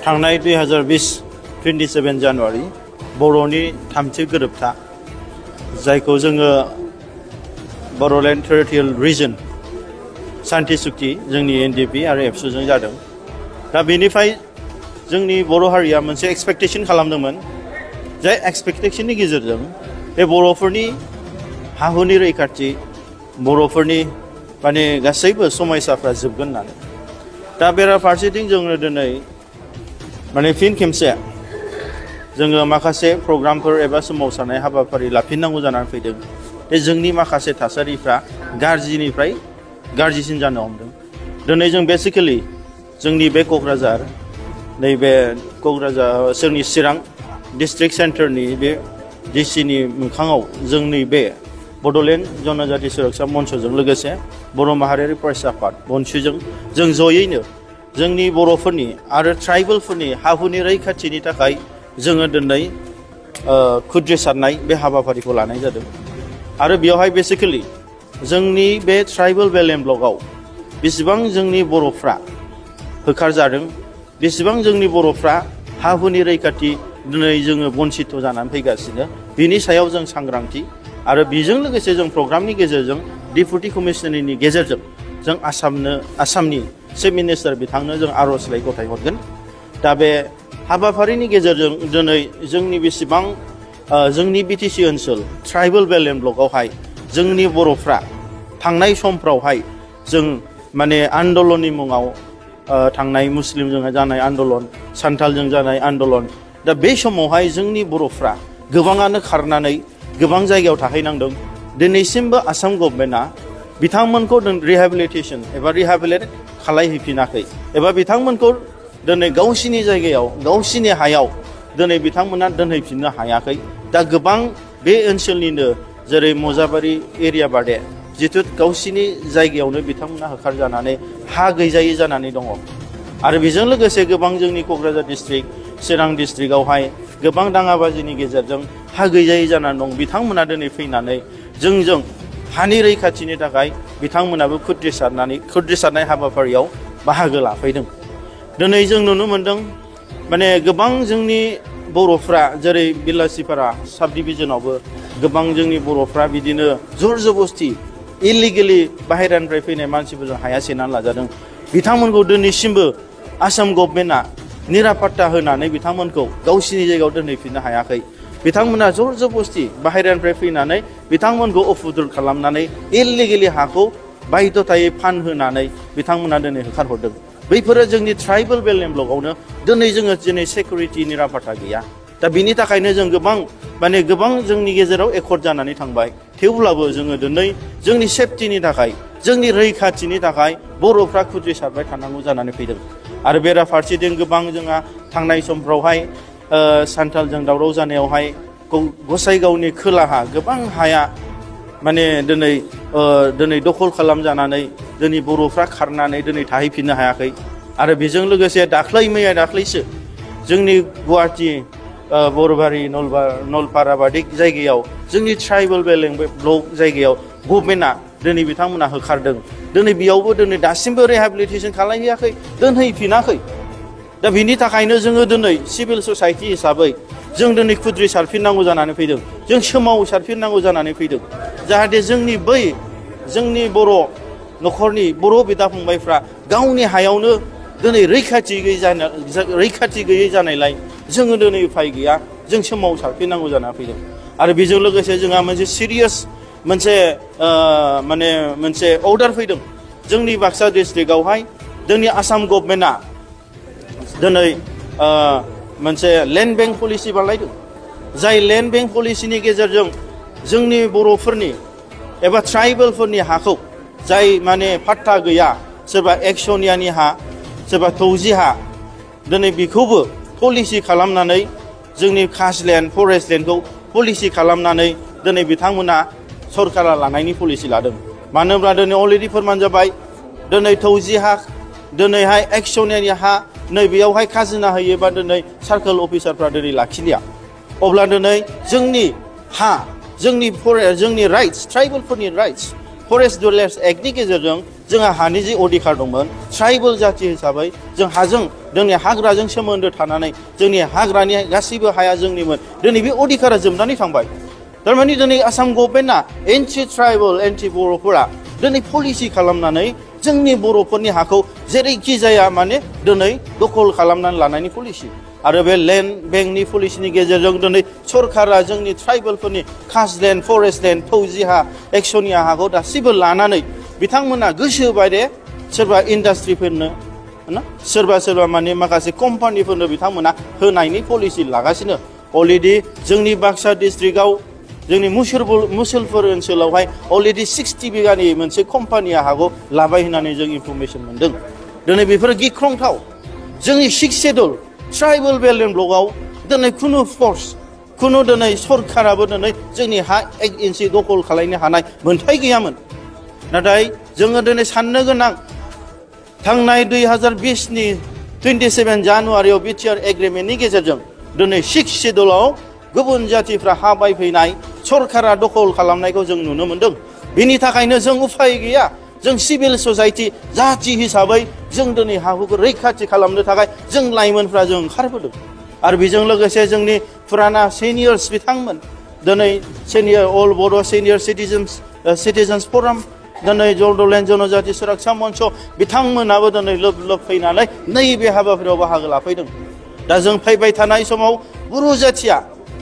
थांनाय 2020 27 जानुवारि बर'नि थामथि गोरोबथा जायखौ जोङो बड'लेण्ड टेरिटरियेल रिजन सान्थि सुक्ति जोंनि एनडिपि आरो एबसुजों जादों दा बेनिफ्राय जोंनि बर' हारिया मोनसे एक्सपेक्टेशन खालामदोंमोन जाय एक्सपेक्टेशननि गेजेरजों बे बर'फोरनि हाहुनि रैखाथि बर'फोरनि माने गासैबो समयसाफ्रा जोबगोन होननानै दा बेराफारसेथिं जोङो दिनै माने फिन खेमसे जोङो माखासे प्रग्रामफोर एबा सोमावसारनाय हाबाफारि लाफिननांगौ जानानै फैदों बे जोंनि माखासे थासारिफ्रा गाज्रिनिफ्राय गाज्रिसिन जानो हमदों दिनै जों बेसिकेलि जोंनि बे क'क्राझार नैबे क'क्राझार जोंनि चिरां डिस्ट्रिक्ट सेन्टारनि बे डिसिनि मोखाङाव जोंनि बे बड'लेण्ड जनजाति सुरक्षा मन्चजों लोगोसे बर' माहारियारि फरायसा आफाद बनसुजों जों जयैनो जोंनि बर'फोरनि आरो ट्राइबेलफोरनि हाहुनि रैखाथिनि थाखाय जोङो दिनै खुद्रिसारनाय बे हाबाफारिखौ लानाय जादों आरो बेवहाय बेसिकेलि जोंनि बे ट्राइबेल बेलेम ब्लकआव बेसेबां जोंनि बर'फ्रा होखारजादों बेसेबां जोंनि बर'फ्रा हाहुनि रैखाथि दिनै जोङो बन्सित जानानै फैगासिनो बिनि सायाव जों सांग्रांथि आरो बेजों लोगोसे जों प्रग्रामनि गेजेरजों डेपुटि कमिशनारनि गेजेरजों जों आसामनि चिफ मिनिस्टार बिथांनो जों आर'जलाइ गथायहरगोन दा बे हाबाफारिनि गेजेरजों दिनै जोंनि बेसेबां जोंनि बिटिसि ओनसोल ट्राइबेल बेलेम ब्लकआवहाय जोंनि बर'फ्रा थांनाय समफ्रावहाय जों माने आन्दलननि मुङाव थांनाय मुस्लिमजों जानाय आन्दलन सान्थालजों जानाय आन्दलन दा बे समावहाय जोंनि बर'फ्रा गोबाङानो खारनानै गोबां जायगायाव थाहैनांदों दिनैसिमबो आसाम गभर्नमेन्टआ बिथांमोनखौ रिहेबिलिटेसन एबा रिहेबिलिट खालामहैफिनाखै एबा बिथांमोनखौ दिनै गावसिनि जायगायाव गावसिनि हायाव दिनै बिथांमोना दोनहैफिननो हायाखै दा गोबां बे ओनसोलनिनो जेरै मजाबारि एरिया बादे जिथु गावसिनि जायगायावनो बिथांमोना होखारजानानै हा गैजायै जानानै दङ आरो बेजों लोगोसे गोबां जोंनि क'क्राझार डिस्ट्रिक्ट चिरां डिस्ट्रिक्टआवहाय गोबां दाङाबाजिनि गेजेरजों हा गैजायै जानानै दं बिथांमोना दिनै फैनानै जोंजों हानि रैखाथिनि थाखाय बिथांमोनाबो खुद्रिसारनाय हाबाफारियाव बाहागो लाफैदों दिनै जों नुनो मोन्दों माने गोबां जोंनि बर'फ्रा जेरै बिलासिपारा साब डिभिजनावबो गोबां जोंनि बर'फ्रा बिदिनो जर जबस्ति इलिगेलि बाहेरानिफ्राय फैनाय मानसिफोरजों हाया सेनानै लाजादों बिथांमोनखौ दिनैसिमबो आसाम गभर्नमेन्टआ निरापत्ता होनानै बिथांमोनखौ गावसिनि जायगायाव दोनहैफिननो हायाखै बिथांमोना जर जबस्ति बाहेरानिफ्राय फैनानै बिथांमोनखौ अफुद्रुल खालामनानै इलिगेलि हाखौ बायध'थायै फानहोनानै बिथांमोना दिनै होखारहरदों बैफोरो जोंनि ट्राइबेल बेलेम ब्लकआवनो दिनै जोङो सेकुरिटि निरापत्ता गैया दा बिनि थाखायनो जों गोबां जोंनि गेजेराव एकर्ड जानानै थांबाय थेवब्लाबो जोङो दिनै जोंनि सेफटिनि थाखाय जोंनि रैखाथिनि थाखाय बर'फ्रा खुद्रिसारबाय थानांगौ जानानै फैदों आरो बेराफारसेथिं गोबां जोंहा थांनाय समफ्रावहाय सान्थालजों दावराव जानायावहाय गसाइगावनि खोलाहा गोबां हाया माने दिनै दखल खालामजानानै दिनै बर'फ्रा खारनानै दिनै थाहैफिननो हायाखै आरो बेजों लोगोसे दाख्लैसो जोंनि गुवाहाटि बरबारि नलपारा बादि जायगायाव जोंनि ट्राइबेल बेलेम ब्लक जायगायाव गभर्नमेन्टआ दिनै बिथांमोना होखारदों दिनै बेयावबो दिनै दासिमबो रिहेबिलिटेसन खालामहैयाखै दोनहैफिनाखै दा बिनि थाखायनो जोङो दिनै सिभिल ससाइटि हिसाबै जों दिनै खुद्रिसारफिननांगौ जानानै फैदों जों सोमावसारफिननांगौ जानानै फैदों जाहाथे जोंनि बर' न'खरनि बर' बिदा फंबायफ्रा गावनि हायावनो दिनै रैखाथि गैयै जानायलाय जोङो दिनै उफाय गैया जों सोमावसारफिननांगौ जानानै फैदों आरो बेजों लोगोसे जोंहा मोनसे सिरियास मोनसे अर्डार फैदों जोंनि बाक्सा डिस्ट्रिक्टआवहाय जोंनि आसाम गभर्नमेन्टआ दिनै मोनसे लेन्ड बेंक पलिसि बानायदों जाय लेन्ड बेंक पलिसिनि गेजेरजों जोंनि बर'फोरनि एबा ट्राइबेलफोरनि हाखौ जाय माने फाट्टा गैया सोरबा एक्सनियानि हा सोरबा थौजि हा दिनै बेखौबो पलिसि खालामनानै जोंनि कास्टलेन्ड फरेस्ट लेन्डखौ पलिसि खालामनानै दिनै बिथांमोना सरकारा लानायनि पलिसि लादों मानो होनब्ला दिनै अलरेडि फोरमान जाबाय दिनै थौजि हा दिनैहाय एक्सनियानि हा नैबेयावहाय खाजोना होयोबा दिनै सार्कोल अफिसारफ्रा दिनै लाखिलिया अब्ला दिनै जोंनि हा जोंनि राइट्स ट्राइबेलफोरनि राइट्स फरेस्ट डुवेलार्स एक्टनि गेजेरजों जोंहा हानि जि अधिकार दंमोन ट्राइबेल जाति हिसाबै जों हाजों जोंनि हाग्राजों सोमोन्दो थानानै जोंनि हाग्रानि गासैबो हाया जोंनिमोन दिनै बे अधिकारा जोबनानै थांबाय थारमाने दिनै आसाम गभर्नमेन्टआ एन्टि ट्राइबेल एन्टि बर'फोरा दिनै पलिसि खालामनानै जोंनि बर'फोरनि हाखौ जेरैखि जाया माने दिनै दखल खालामनानै लानायनि पलिसि आरो बे लेन्ड बेंकनि पलिसिनि गेजेरजों दिनै सरकारा जोंनि ट्राइबेलफोरनि खासलेन्ड फरेस्टलेन्ड फौजि हा एक्सनिया हाखौ दासिबो लानानै बिथांमोना गोसो बायदि सोरबा इन्डास्ट्रिफोरनो सोरबा माने माखासे कम्पानिफोरनो बिथांमोना होनायनि पलिसि लागासिनो अलरेडि जोंनि बाक्सा डिस्ट्रिक्टआव जोंनि मुसलपुर ओनसोलावहाय अलरेडि 60 बिगानि मोनसे कम्पानिया हाखौ लाबाय होननानै जों इनफरमेसन मोनदों दिनै बेफोर गिख्रंथाव जोंनि 6 शेड्युल ट्राइबेल बेल्ट एन्ड ब्लकआव दिनै खुनु फर्स खुनु दिनै सरकाराबो दिनै जोंनि हा 1 इन्सि दखल खालामनो हानाय मोन्थाय गैयामोन नाथाय जोङो दिनै साननो गोनां थांनाय 2020 नि 27 जानुवारियाव बिटिआर एग्रिमेन्टनि गेजेरजों दिनै 6 शेड्युलाव गुबुन जातिफ्रा हा बायफैनाय सरकारा दखल खालामनायखौ जों नुनो मोनदों बेनि थाखायनो जों उफाय गैया जों सिभिल ससाइटि जाति हिसाबै जों दिनै हाहुखौ रैखाथि खालामनो थाखाय जों लाइमोनफ्रा जों ओंखारबोदों आरो बेजों लोगोसे जोंनि फुराना सिनियर्स बिथांमोन दिनै सिनियर अल बर' सिनियर सिटिजेन्स फराम दिनै जलदलेण्ड जनजाति सुरक्षा मन्च बिथांमोनाबो दिनै लोब फैनानै नैबे हाबाफारियाव बाहागो लाफैदों दा जों फैबाय थानाय समाव बर' जातिया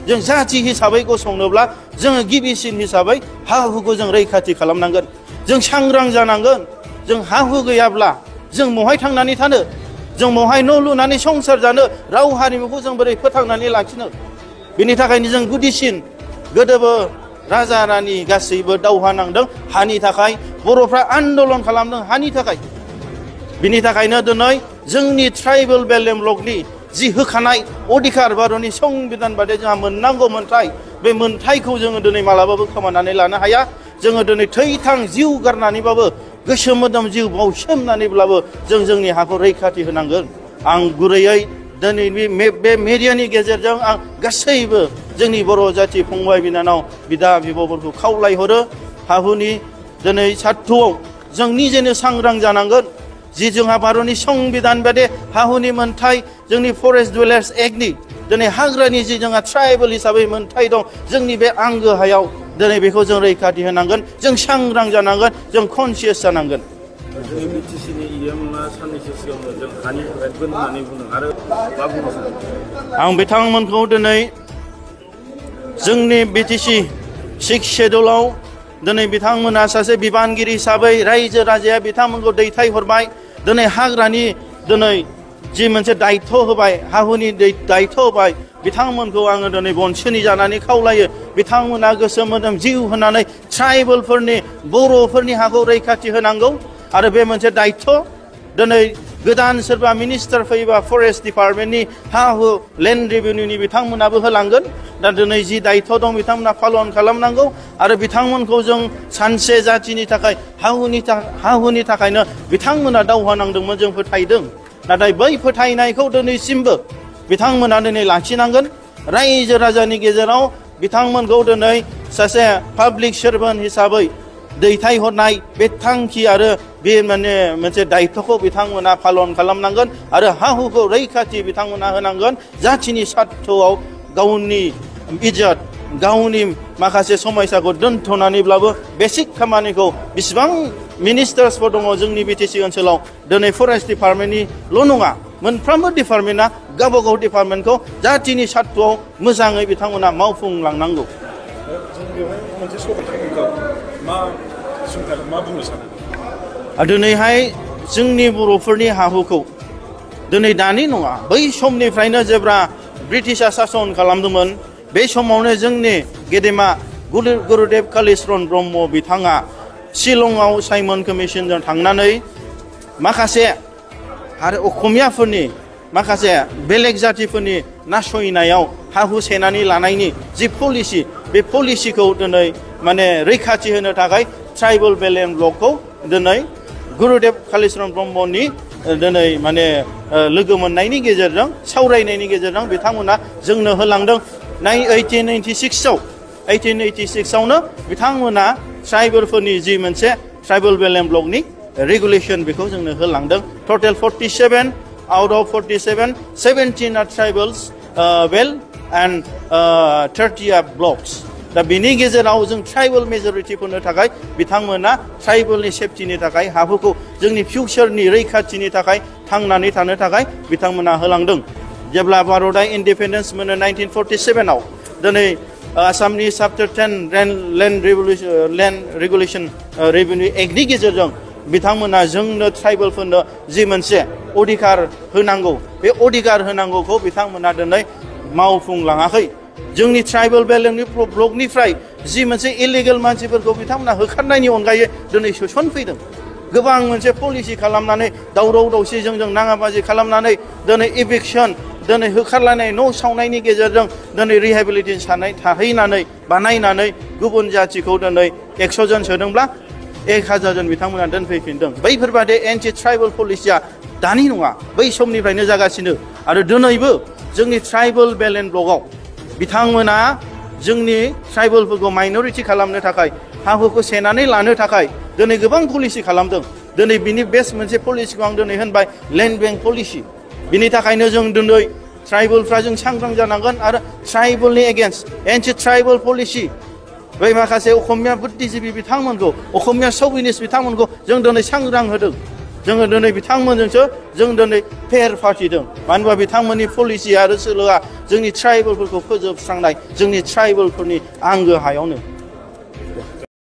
जों जाति हिसाबै गसंनोब्ला जोङो गिबिसिन हिसाबै हा हुखौ जों रैखाथि खालामनांगोन जों सांग्रां जानांगोन जों हा हु गैयाब्ला जों बहाय थांनानै थानो जों बहाय न' लुनानै संसार जानो राव हारिमुखौ जों बोरै फोथांनानै लाखिनो बेनि थाखायनो जों गुदिसिन गोदोबो राजा रानि गासैबो दावहा नांदों हानि थाखाय बर'फ्रा आन्दलन खालामदों हानि थाखाय बिनि थाखायनो दिनै जोंनि ट्राइबेल बेल्ट एन्ड ब्लकनि जि होखानाय अधिकार भारतनि संबिधान बायदि जोंहा मोननांगौ मोन्थाय बे मोन्थायखौ जोङो दिनै मालाबाबो खोमानानै लानो हाया जोङो दिनै थैथां जिउ गारनानैबाबो गोसो मोदोम जिउ बावसोमनानैब्लाबो जों जोंनि हाखौ रैखाथि होनांगोन आं गुरैयै दिनै बे मेडियानि गेजेरजों आं गासैबो जोंनि बर' जाति फंबाय बिनानाव बिदा बिब'फोरखौ खावलायहरो हाहुनि दिनै सार्थ'आव जों निजेनो सांग्रां जानांगोन जि जोंहा भारतनि संबिधान बायदि हाहुनि मोन्थाय जोंनि फरेस्ट डुवेलार्स एक्टनि दिनै हाग्रानि जि जोंहा ट्राइबेल हिसाबै मोन्थाय दं जोंनि बे आंगो हायाव दिनै बेखौ जों रैखाथि होनांगोन जों सांग्रां जानांगोन जों कनसियास जानांगोन जोंनि बिटिसिनि इएमआ साननैसो सिगांनो जों हानि थाखाय होननानै बुंदों आरो मा बुंनो सानो आं बिथांमोनखौ दिनै जोंनि बिटिसि 6 शेड्युलाव दिनै बिथांमोना सासे बिबानगिरि हिसाबै रायजो राजाया बिथांमोनखौ दैथायहरबाय दिनै हाग्रानि दिनै जि मोनसे दायित्व होबाय हाहुनि दायित्व होबाय बिथांमोनखौ आङो दिनै बनसुनि जानानै खावलायो बिथांमोना गोसो मोदोम जिउ होनानै ट्राइबेलफोरनि बर'फोरनि हाखौ रैखाथि होनांगौ आरो बे मोनसे दायित्व दिनै गोदान सोरबा मिनिस्टार फैबा फरेस्ट डिपार्टमेन्टनि हा हु लेन्ड रेभिनिउनि बिथांमोनाबो होलांगोन दा दिनै जि दायित्व दं बिथांमोना पालन खालामनांगौ आरो बिथांमोनखौ जों सानसे जातिनि थाखाय हाहुनि थाखायनो बिथांमोना दावहा नांदोंमोन जों फोथायदों नाथाय बै फोथायनायखौ दिनैसिमबो बिथांमोना दिनै लाखिनांगोन रायजो राजानि गेजेराव बिथांमोनखौ दिनै सासे पाब्लिक सार्भेन्ट हिसाबै दैथायहरनाय बे थांखि आरो बे माने मोनसे दायित्वखौ बिथांमोना पालन खालामनांगोन आरो हा हुखौ रैखाथि बिथांमोना होनांगोन जातिनि सार्थ'आव गावनि इज्जत गावनि माखासे समयसाखौ दोनथ'नानैब्लाबो बेसिक खामानिखौ बिसिबां मिनिस्टार्सफोर दङ जोंनि बिटिसि ओनसोलाव दिनै फरेस्ट डिपार्टमेन्टनिल' नङा मोनफ्रोमबो डिपार्टमेन्टआ गावबा गाव डिपार्टमेन्टखौ जातिनि सार्थ'आव मोजाङै बिथांमोना मावफुंलांनांगौ दिनैहाय जोंनि बर'फोरनि हा हुखौ दिनै दानि नङा बै समनिफ्रायनो जेब्ला ब्रिटिशआ सासन खालामदोंमोन बे समावनो जोंनि गेदेमा गुरुदेव कालिचरन ब्रह्म बिथाङा शिलंआव साइमन कमिसनजों थांनानै माखासे आरो असमियाफोरनि माखासे बेलेग जातिफोरनि नासयनायाव हा हु सेनानै लानायनि जि पलिसि बे पलिसिखौ दिनै माने रैखाथि होनो थाखाय ट्राइबेल बेल्ट एन्ड ब्लकखौ दिनै गुरुदेव कालिचरन ब्रह्मनि दिनै माने लोगो मोननायनि गेजेरजों सावरायनायनि गेजेरजों बिथांमोना जोंनो होलांदों 1886आवनो बिथांमोना ट्राइबेलफोरनि जि मोनसे ट्राइबेल बेल एन्ड ब्लकनि रेगुलेशन बेखौ जोंनो होलांदों टटेल 47 out of 47 17 are tribals well and 30 are blocks दा बिनि गेजेराव जों ट्राइबल मेजरिटिफोरनो थाखाय बिथांमोना ट्राइबलनि सेफटिनि थाखाय हाफोरखौ जोंनि फिउचारनि रैखाथिनि थाखाय थांनानै थानो थाखाय बिथांमोना होलांदों जेब्ला भारतआ इन्डिपेन्डेन्स मोनो 1947आव दिनै आसामनि चैप्टार 10 लैंड रेगुलेशन रेवेन्यू एक्टनि गेजेरजों बिथांमोना जोंनो ट्राइबेलफोरनो जि मोनसे अधिकार होनांगौ बे अधिकार होनांगौखौ बिथांमोना दिनै मावफुंलाङाखै जोंनि ट्राइबेल बेलेन्डनि ब्लकनिफ्राय जि मोनसे इलिगेल मानसिफोरखौ बिथांमोना होखारनायनि अनगायै दिनै सोसनफैदों गोबां मोनसे पलिसि खालामनानै दावराव दावसि जोंजों नाङाबाजि खालामनानै दिनै इभिक्सन दिनै होखारलायनाय न' सावनायनि गेजेरजों दिनै रिहेबिलिटेसन सानाय थाहैनानै बानायनानै गुबुन जाथिखौ दिनै 100 जन सोदोंब्ला 1000 जन बिथांमोना दोनफैफिनदों बैफोरबादि एन्टि ट्राइबेल पलिसिया दानि नङा बै समनिफ्रायनो जागासिनो आरो दिनैबो जोंनि ट्राइबेल बेल एन्ड ब्लकआव बिथांमोना जोंनि ट्राइबेलफोरखौ माइनरिटि खालामनो थाखाय हाफोरखौ सेनानै लानो थाखाय दिनै गोबां पलिसि खालामदों दिनै बिनि बेस्ट मोनसे पलिसिखौ आं दिनै होनबाय लेन्ड बेंक पलिसि बिनि थाखायनो जों दिनै ट्राइबेलफ्रा जों सांग्रां जानांगोन आरो ट्राइबेलनि एगेन्स्ट एन्टि ट्राइबेल पलिसि बै माखासे असमिया बुद्धिजिबि बिथांमोनखौ असमिया सौबिनिस्ट बिथांमोनखौ जों दिनै सांग्रां होदों जोङो दिनै बिथांमोनजोंसो जों दिनै फेर फाथिदों मानो होनबा बिथांमोननि पलिसि आरो सोलोआ जोंनि ट्राइबेलफोरखौ फोजोबस्रांनाय जोंनि ट्राइबेलफोरनि आंगो हायावनो